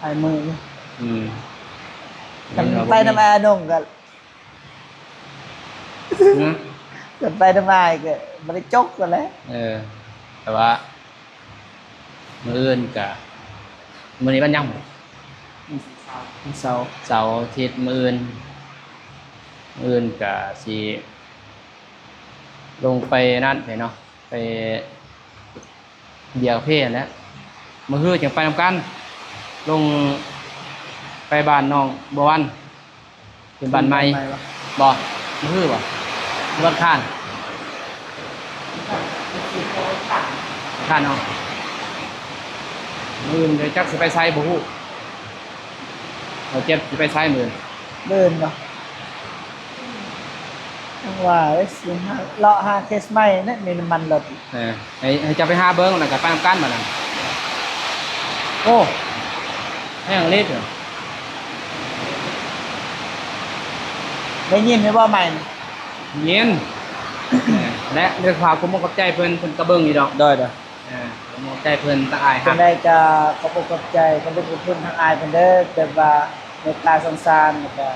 ຫຼາຍມື້ຢູ່ ອືມ ຄັນໄປນຳອ້າຍນົງກໍ ຮະ? ຄັນໄປນຳອ້າຍກໍບໍ່ໄດ້ຈົກຫັ້ນແຫຼະ ເອີ ແຕ່ວ່າມື້ອື່ນກະ ມື້ນີ້ວັນຫຍັງ? ວັນເສົາ ເສົາອາທິດ ມື້ອື່ນ ມື້ອື່ນກະຊິລົງໄປນັ້ນເນາະ ໄປ ເບຍກາເຟຫັ້ນແຫຼະ ມື້ຮືຈັ່ງໄປນຳກັນ ລົງໄປບ້ານນ້ອງບົວວັນ ເປັນບ້ານໃໝ່ ບ້ານໃໝ່ບໍ່? ບໍ່ ມື້ຮືບໍ່ ວັນອັງຄານ ອັງຄານເນາະ ມື້ອື່ນກໍຈັກຊິໄປໃສບໍ່ຮູ້ ເຂົາເຈັບຊິໄປໃສມື້ອື່ນ ມື້ອື່ນບໍ່? ຈັ່ງວ່າເອີຍ ຊິຫາເລາະຫາເຄສໃໝ່ແຫຼະ ມີນ້ຳມັນລົດ ເອີ ໃຫ້ ໃຫ້ເຈົ້າໄປຫາເບິ່ງ ແລ້ວກໍໄປນຳກັນບາດນັ້ນ ໂອ້ ແຮງອີ່ຫຼີ ໄດ້ຍິນຢູ່ບໍ່ໄມ? ຍິນ ເອີ ແລະ ດ້ວຍຄວາມຂອບອົກຂອບໃຈເພິ່ນ ເພິ່ນກໍເບິ່ງຢູ່ດອກ ໂດຍໆ ເອີ ຂອບອົກຂອບໃຈເພິ່ນ ທັງອ້າຍ ຈັ່ງໃດກໍຂອບອົກຂອບໃຈ ຂອບຄຸນທາງອ້າຍເພິ່ນເດີ ແບບວ່າເມດຕາສົງສານ ແລ້ວກໍ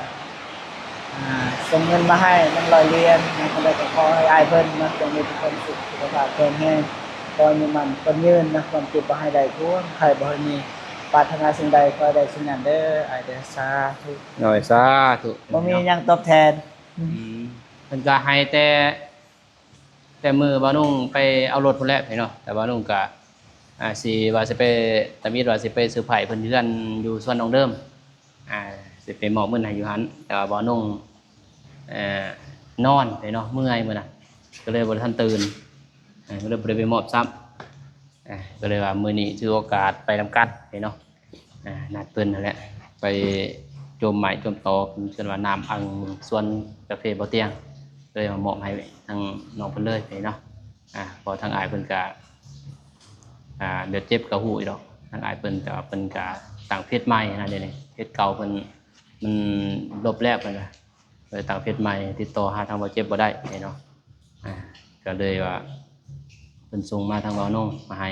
ອ່າ ສົ່ງເງິນມາໃຫ້ໜຶ່ງຮ້ອຍຫຼຽນ ຈັ່ງໃດກໍຂໍໃຫ້ອ້າຍເພິ່ນເນາະ ຈົ່ງມີແຕ່ຄວາມສຸກ ສຸຂະພາບແຂງແຮງ ຂໍໃຫ້ມີໝັ້ນຄວາມຍືນເນາະ ຄວາມເຈັບບໍ່ໃຫ້ໄດ້ ຄວາມໄຂ້ບໍ່ໃຫ້ມີ ປາດຖະໜາສິ່ງໃດຂໍໃຫ້ໄດ້ສິ່ງນັ້ນເດີ ອ້າຍເດີ ສາທຸ ໂດຍ ສາທຸ ບໍ່ມີຫຍັງຕອບແທນ ອືມ ເພິ່ນກໍໃຫ້ແຕ່ ແຕ່ມື້ບ່າວນົງໄປເອົາລົດພຸ້ນແຫຼະເນາະ ແຕ່ບ່າວນົງກະ ອ່າ ຊິວ່າຊິໄປ ຕຳອິດວ່າຊິໄປເຊີໄພເພິ່ນຢູ່ເຮືອນ ຢູ່ສວນນ້ອງເດີມ ອ່າ ຊິໄປມອບເງິນໃຫ້ຢູ່ຫັ້ນ ແຕ່ວ່າບ່າວນົງ ເອີ ນອນເນາະ ເມື່ອຍມື້ນັ້ນ ກໍເລີຍບໍ່ໄດ້ທັນຕື່ນ ເອີ ກໍເລີຍບໍ່ໄດ້ໄປມອບຊ້ຳ ເອີ ກໍເລີຍວ່າມື້ນີ້ຖືໂອກາດໄປນຳກັນເນາະ ອ່າ ນັດເພິ່ນຫັ້ນແຫຼະ ໄປໂຈມໄມ້ໂຈມຕອກ ເພິ່ນວ່ານ້ຳອັ່ງສວນກາເຟບໍ່ຕຽງ ເລີຍມາມອບໃຫ້ທາງນ້ອງເພິ່ນເລີຍເນາະ ອ່າ ເພາະທາງອ້າຍເພິ່ນກະ ອ່າ ບາດເຈັບກະຮູ້ຢູ່ດອກ ທາງອ້າຍເພິ່ນ ແຕ່ວ່າເພິ່ນກະຕັ້ງເຟສໃໝ່ຫັ້ນນະ ດຽວນີ້ເຟສເກົ່າເພິ່ນມັນລົບແລ້ວ ເພິ່ນວ່າ ເລີຍຕັ້ງເຟສໃໝ່ ຕິດຕໍ່ຫາທາງບ່າວເຈັບບໍ່ໄດ້ເນາະ ອ່າ ກໍເລີຍວ່າເພິ່ນສົ່ງມາທາງບ່າວນົງມາໃຫ້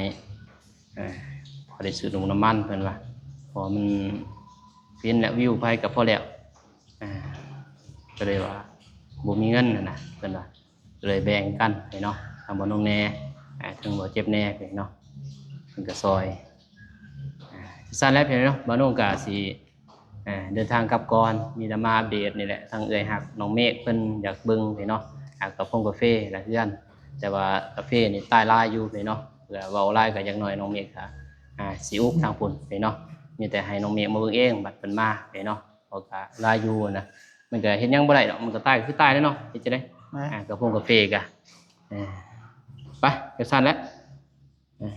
ເອີ ພໍໄດ້ຊື້ນ້ຳມັນ ເພິ່ນວ່າ ເພາະວ່າມັນເຫັນແລ້ວ ວິວໄປກໍພໍແລ້ວ ອ່າ ກໍເລີຍວ່າບໍ່ມີເງິນຫັ້ນນະ ເພິ່ນວ່າ ກໍເລີຍແບ່ງກັນເນາະ ທາງບ່າວນົງແດ່ ອ່າ ເຖິງບໍ່ເຈັບແນ່ເນາະ ເພິ່ນກໍຊ່ອຍ. ອ່າ ຊັ້ນແຫຼະພີ່ນ້ອງເນາະ ບ່າວນຸ່ງກໍຊິ ອ່າ ເດີນທາງກັບກ່ອນ ມີແຕ່ມາອັບເດດນີ້ແຫຼະ ທັງເອື້ອຍຮັກນ້ອງເມກເພິ່ນຢາກເບິ່ງເນາະ ອ່າ ກາຟງກາເຟແລະເຮືອນ ແຕ່ວ່າກາເຟນີ້ຕາຍຫຼາຍຢູ່ເນາະ ເພື່ອເວົ້າຫຼາຍກໍຢ່າງໜ້ອຍນ້ອງເມກກໍ ອ່າ ຊິອຸກທາງພຸ້ນເນາະ ມີແຕ່ໃຫ້ນ້ອງເມກມາເບິ່ງເອງ ບັດເພິ່ນມາເນາະ ເພາະກໍຫຼາຍຢູ່ນະ ມັນກໍເຮັດຫຍັງບໍ່ໄດ້ດອກ ມັນກໍຕາຍກໍຄືຕາຍແຫຼະເນາະ ເຮັດຈັ່ງໃດ. ອ່າ ກາຟງກາເຟກໍ ເອີ ໄປ ກໍຊັ້ນແຫຼະ. ເອີ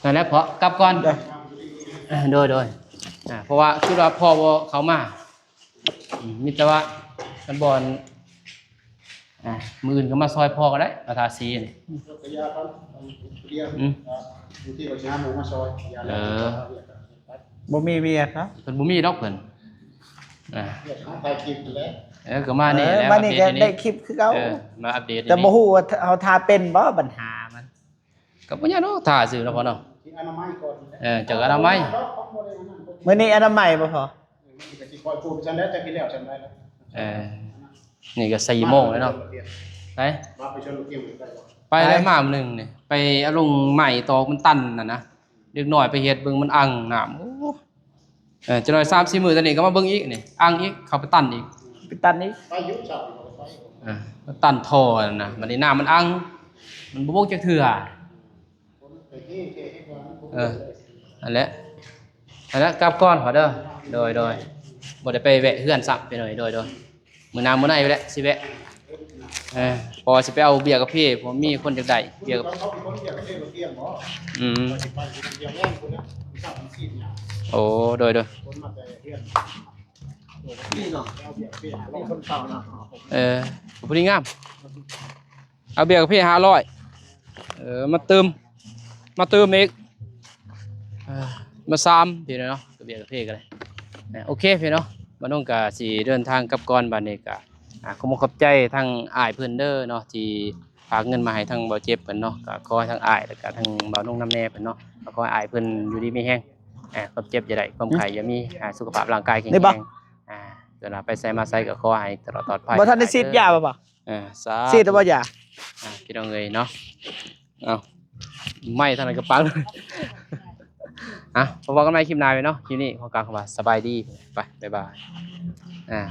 ນັ້ນແຫຼະພໍ່ ກັບກ່ອນ ໂດຍ ໂດຍ ອ່າ ເພາະວ່າຄືວ່າພໍ່ບໍ່ເຂົ້າມາ ອືມ ມີແຕ່ວ່າຄັນບໍ່ ອ່າ ມື້ອື່ນກໍມາຊ່ອຍພໍ່ກໍໄດ້ ມາທາສີນີ້ ອືມ ເອີ ບໍ່ມີວຽກເນາະ ເພິ່ນບໍ່ມີດອກເພິ່ນ ອ່າ ເອີ ກໍມານີ້ແຫຼະ ມານີ້ກໍໄດ້ຄລິບຄືເກົ່າ ເອີ ມາອັບເດດ ແຕ່ບໍ່ຮູ້ວ່າເຮົາທາເປັນບໍ່ ບັນຫາມັນ ກໍບໍ່ຍາກດອກ ຖ້າຊື່ເນາະພໍ່ເນາະ ຊິອະນາໄມກ່ອນ ເອີ ຈະອະນາໄມ ມື້ນີ້ອະນາໄມບໍ່ພໍ່? ເອີ ມື້ນີ້ກໍຊິຄ່ອຍປູນຊັ້ນແຫຼະ ຈັກຊິແລ້ວຊ່ຳໃດລະ ເອີ ນີ້ກໍສີ່ໂມງແລ້ວເນາະ ໄປ ມາໄປຊວນລູກເກມໄປບໍ່? ໄປແລ້ວ ມາມື້ໜຶ່ງນີ້ ໄປເອົາລົງໄມ້ຕອກມັນຕັນຫັ້ນນະ ເດັກນ້ອຍໄປເຮັດເບິ່ງມັນອັ່ງນ້ຳ ໂອ້ ເອີ ຈັກໜ້ອຍສາມສີ່ມື້ຕອນນີ້ກໍມາເບິ່ງອີກນີ້ ອັ່ງອີກ ເຂົ້າໄປຕັນອີກ ໄປຕັນອີກ ໄປຢູ່ເຊົ້ານີ້ບໍ່ໄດ້ໄປ ເອີ ຕັນທໍ່ນັ້ນນະ ບັດນີ້ນ້ຳມັນອັ່ງ ມັນບໍ່ບົກຈັກເທື່ອ ເອີ ຫັ້ນແຫຼະ ຫັ້ນແຫຼະ ກັບກ່ອນຂໍເດີ ໂດຍ ໂດຍ ບໍ່ໄດ້ໄປແວະເຮືອນຊ້ຳ ພີ່ນ້ອງ ໂດຍ ໂດຍ. ມື້ໜ້າມື້ໃນໄປແຫຼະ ຊິແວະ ເອີ ເພາະວ່າຊິໄປເອົາເບຍກາເຟ ເພາະມີຄົນຢາກໄດ້ເບຍກາເຟ ອືມ ໂອ້ ໂດຍ ໂດຍ ເອີ ພໍດີງາມ ເອົາເບຍກາເຟຫ້າຮ້ອຍ ເອີ ມາຕື່ມ ມາຕື່ມອີກ ເອີ ມາສາມ ພີ່ນ້ອງເນາະ ກະເບຍກາເຟກໍໄດ້ ເອີ ໂອເຄ ພີ່ນ້ອງ ບາດນີ້ກໍຊິເດີນທາງກັບກ່ອນ ບາດນີ້ກໍ ອ່າ ຂໍຂອບໃຈທາງອ້າຍເພິ່ນເດີເນາະ ທີ່ຝາກເງິນມາໃຫ້ທາງບ່າວເຈັບເພິ່ນເນາະ ກໍຂໍໃຫ້ທາງອ້າຍ ແລ້ວກໍທາງບ່າວນຸ່ງນຳແນ່ເພິ່ນເນາະ ກໍຂໍໃຫ້ອ້າຍເພິ່ນຢູ່ດີມີແຮງ ເອີ ຄວາມເຈັບຢ່າໄດ້ ຄວາມໄຂ້ຢ່າມີ ອ່າ ສຸຂະພາບຮ່າງກາຍແຂງແຮງ ອ່າ ເວລາໄປໃສມາໃສກໍຂໍໃຫ້ຕະຫຼອດປອດໄພ ບໍ່ທັນໄດ້ສີດຢາບໍ່? ເອີ ສາທຸ ສີດແລ້ວບໍ່ຢາ? ອ່າ ພີ່ນ້ອງເອີຍເນາະ ເອົ້າ ໄມ້ທາງນັ້ນກໍປັງ ອ່ະ ພົບກັນໃໝ່ຄລິບໜ້າເນາະ ຄລິບນີ້ຂໍກ່າວຄຳວ່າສະບາຍດີ ໄປ ບາຍບາຍ ອ່າ.